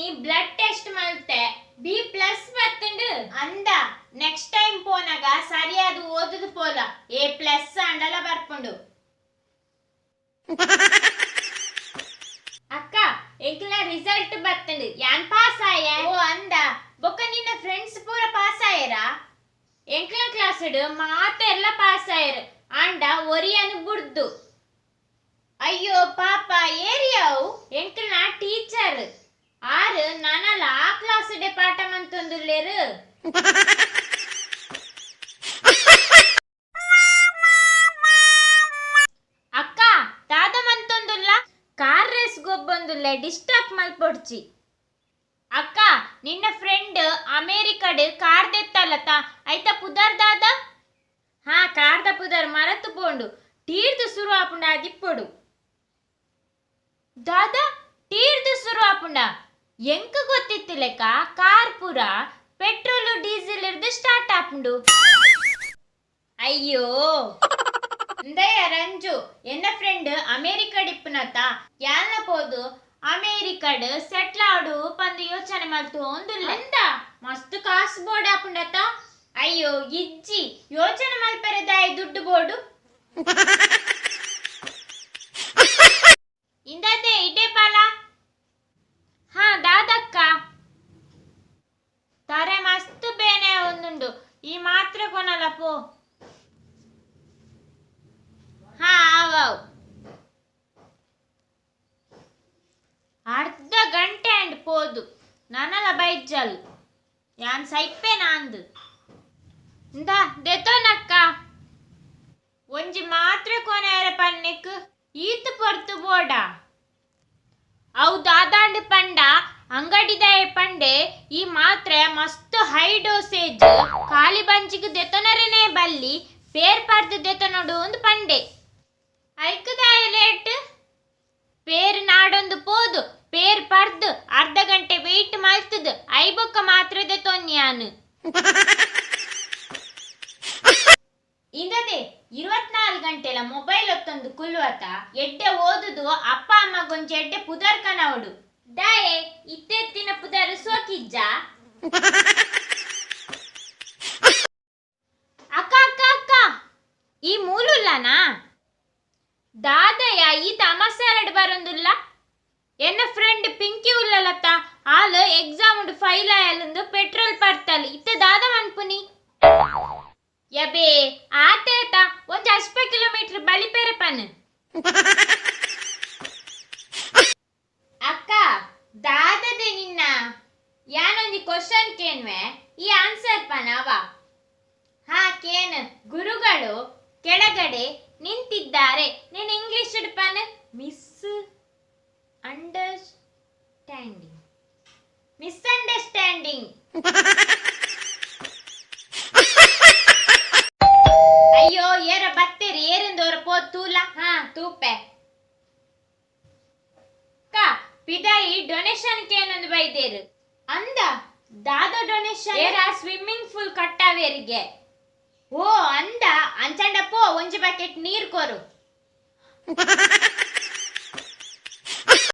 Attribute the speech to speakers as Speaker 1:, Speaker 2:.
Speaker 1: ಇನಿ blood test ಮಲ್ತೆ B plus ಬತ್ತುಂಡು. ಅಂದ ನೆಕ್ಸ್ಟ್ ಟೈಮ್ ಪೋನಾಗ ಸರಿಯಾದ ಓದುದು ಪೋಲ ಎ ಪ್ಲಸ್ ಅಂಡಲ ಬರ್ಪುಂಡು. ಅಕ್ಕ ಎಂಕ್ಲ ರಿಸಲ್ಟ್ ಬತ್ತುಂಡು, ಯಾನ್ ಪಾಸ್ ಆಯ. ಓ ಅಂದ ಬೊಕ್ಕ ನಿನ್ನ ಫ್ರೆಂಡ್ಸ್ ಪೂರ ಪಾಸ್ ಆಯರಾ? ಎಂಕ್ಲ ಕ್ಲಾಸ್ ಮಾತೆಲ್ಲ ಪಾಸ್ ಆಯರು, ಆಂಡ ಒರಿಯನು ಬುಡ್ದು. ಅಯ್ಯೋ ಪಾಪ ಏರಿಯಾವು? ಎಂಕ್ಲನ ಟೀಚರ್ ಆರು ನಾನಲ್ಲ ಆ ಕ್ಲಾಸ್ ಡೆ ಪಾಠ ಮಂತೊಂದುಲ್ಲೇರು. ಅಕ್ಕ ದಾದ ಮಂತೊಂದುಲ್ಲ ಕಾರ್ ರೇಸ್ ಗೊಬ್ಬೊಂದುಲ್ಲೆ ಡಿಸ್ಟರ್ಬ್ ಮಲ್ಪೊಡ್ಚಿ. ಅಕ್ಕ ನಿನ್ನ ಫ್ರೆಂಡ್ ಅಮೇರಿಕಡ್ ಕಾರ್ ದೆತ್ತಲ್ಲತ ಐತ ಪುದರ್ ದಾದ? ಹಾ ಕಾರ್ದ ಪುದರ್ ಮರತು ಪೋಂಡು, ಟೀರ್ದು ಸುರು ಆಪುಂಡ ಅದಿಪ್ಪೊಡು. ದಾದಾ ಟೀರ್ದು ಸುರು ಆಪುಂಡ ಎಂಕ ಗೊತ್ತಿತ್ತು ಲೆಕ್ಕ ಕಾರ್ ಪೂರ ಪೆಟ್ರೋಲ್ ಡೀಸೆಲ್ ಇರ್ದು ಸ್ಟಾರ್ಟ್ ಆಪುಂಡು. ಅಯ್ಯೋ ಇಂದಯ ರಂಜು ಎನ್ನ ಫ್ರೆಂಡ್ ಅಮೇರಿಕಡ್ ಇಪ್ಪುನತ ಯಾಲ್ನ ಪೋದು ಅಮೇರಿಕಡ್ ಸೆಟ್ಲ್ ಆಡು ಪಂದು ಯೋಚನೆ ಮಲ್ತು ಒಂದುಲ್ಲ. ಅಂದ ಮಸ್ತ್ ಕಾಸು ಬೋರ್ಡ್ ಆಪುಂಡತ? ಅಯ್ಯೋ ಇಜ್ಜಿ ಯೋಚನೆ ಮಲ್ಪೆರದಾಯ ದುಡ್ಡು ಬೋರ್ಡು. ಇಂದದೆ ಇಡೇ ಪಾಲ. ಹಾ ದಾದಕ್ಕ ತಾರೆ ಮಸ್ತ್ ಬೇನೆ ಒಂದುಂಡು, ಈ ಮಾತ್ರೆ ಕೊನಲ ಪೋ. ಹಾ ಆವಾವ್ ಅರ್ಧ ಗಂಟೆ ಅಂಡ್ ಪೋದು ನಾನಲ್ಲ ಬೈಜಲ್ ಯಾನ್ ಸೈಪೆ ನಾಂದು. ಇಂದ ದೆತೋನಕ್ಕ ಒಂಜಿ ಮಾತ್ರೆ ಕೊನೆಯರ ಪನ್ನೆಕ್ ಈತ್ ಪೊರ್ತು ಬೋಡ. ಅವು ದಾದಾಂಡ್ ಪಂಡ ಅಂಗಡಿದಾಯ ಪಂಡೆ ಈ ಮಾತ್ರೆ ಮಸ್ತ್ ಹೈ ಡೋಸೇಜ್ ಖಾಲಿ ಬಂಚಿಗೆ ದೆತೊನರನೇ ಬಲ್ಲಿ ಪೇರ್ ಪರ್ದು ದೆತೊನೊಡು ಒಂದು ಪಂಡೆ. ಐಕದಾಯ ಲೇಟ್ ಪೇರ್ ನಾಡೊಂದು ಪೋದು ಪೇರ್ ಪರ್ದು ಅರ್ಧ ಗಂಟೆ ವೆಯ್ಟ್ ಮಲ್ತದು ಐಬೊಕ್ಕ ಮಾತ್ರೆ ದೆತೊನ್ಯಾನು. ಇಂದದೆ 24 ಗಂಟೆಲ ಮೊಬೈಲ್ ಒತ್ತೊಂದು ಕುಲ್ಲುವತ ಎಡ್ಡೆ ಓದುದು ಅಪ್ಪ ಅಮ್ಮ ಗೊಂಚ ಎಡ್ಡೆ ಪುದರ್ ಕನವಡು. ದಾಯೆ ಇತ್ತೆತ್ತಿನ ಪುದರ್ ಸೋಕಿಜ್ಜ? ಅಕ್ಕ ಅಕ್ಕ ಅಕ್ಕ ಈ ಮೂಲುಲ್ಲನಾ? ದಾದಯ್ಯ ಈ ತಮಸಾರಡ್ ಬರೊಂದುಲ್ಲ. ಎನ್ನ ಫ್ರೆಂಡ್ ಪಿಂಕಿ ಉಲ್ಲಲತ್ತ ಆಲ್ ಎಕ್ಸಾಮ್ ಉಂಡು ಫೈಲ್ ಆಯಲಂದು ಪೆಟ್ರೋಲ್ ಪರ್ತಲ್ ಇತ್ತೆ ದಾದ ಮನ್ಪುನಿ. ಯಬೇ ಆತೇತ ಒಂಜಿ ಅಲ್ಪ ಕಿಲೋಮೀಟರ್ ಬಲಿಪೇರೆ ಪನ್. ಅಕ್ಕ ದಾದದೆ ನಿನ್ನ ಯಾನೊಂಜಿ ಕ್ವಶನ್ ಕೇನ್ವೆ ಈ ಆನ್ಸರ್ ಪನವ? ಹಾ ಕೇನ್. ಗುರುಗಳು ಕೆಳಗಡೆ ನಿಂತಿದ್ದಾರೆ, ನೀನು ಇಂಗ್ಲಿಷ್ ಪನ್. Misunderstanding misunderstanding. ಅಯ್ಯೋ ಏರ ಬತ್ತೇರಿ ಏರಿಂದೋರ ಪೋ ತೂಲ. ಹಾ ತೂಪೆ. ಅಕ್ಕ ಪಿದಾಯಿ ಡೊನೇಷನ್ ಕೇನೊಂದು ಬೈದೇರು. ಅಂದ ದಾದ ಡೊನೇಷನ್? ಏರ ಸ್ವಿಮ್ಮಿಂಗ್ ಪೂಲ್ ಕಟ್ಟಾವೇರಿಗೆ. ಓ ಅಂದ ಅಂಚಂಡ ಪೋ ಒಂಜಿ ಬಕೆಟ್ ನೀರ್ ಕೊರು.